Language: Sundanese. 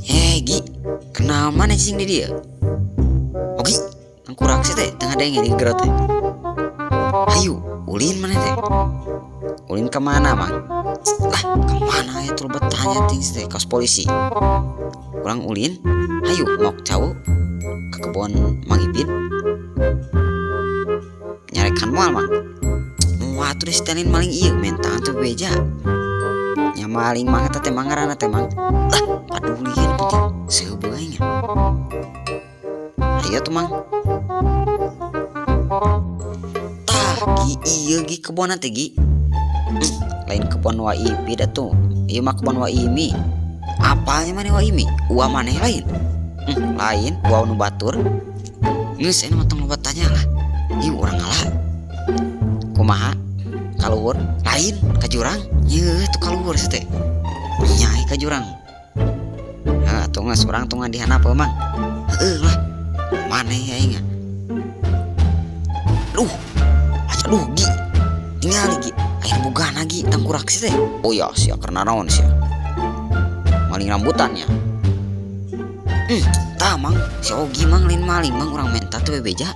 Eh, Gi, kenal mana cicing di dia? Ogi, tangkurak sih teh, tengah denge di gero teh. Hayu, ulin mana teh? Ulin kemana, Mang? Lah, kemana ya tuh bertanya ting teh kos polisi. Kurang ulin, hayu mok cau ke kebun Mang Ipin. Nyarekan moal, Mang. Moal tuh disitelin maling ieu menta tuh beja. Nya maling mang eta teh, Mang, ngaranna teh, Mang. Lah, padulieun penting seubeung aing. Ayo tuh, Mang. Tah, Gi, ieu Gi kebonna teh, Gi. Lain kebon Wa Ipi dah tuh. Ieu mah kebon Wa Imi. Apalnya mana Wa Imi? Ua maneh lain. Lain, ua nu batur. Geus ayeuna mah tong loba tanya lah. Ieu urang ngalah. Kumaha? Kaluhur? Lain ka jurang? Nyeuh tuh kaluhur sih teh. Nyai ka jurang. Heuh atuh geus urang tong di handap, Mang. Heueuh lah. Maneh aing. Duh. Aduh, Gi. Tinggal Gi. Aing boga lagi tangkurak sih teh. Oh ya, sia karena naon sia? Maling rambutan ya. Tah, Mang, si Ogi, Mang, lain maling, Mang, urang menta tuh bebeja.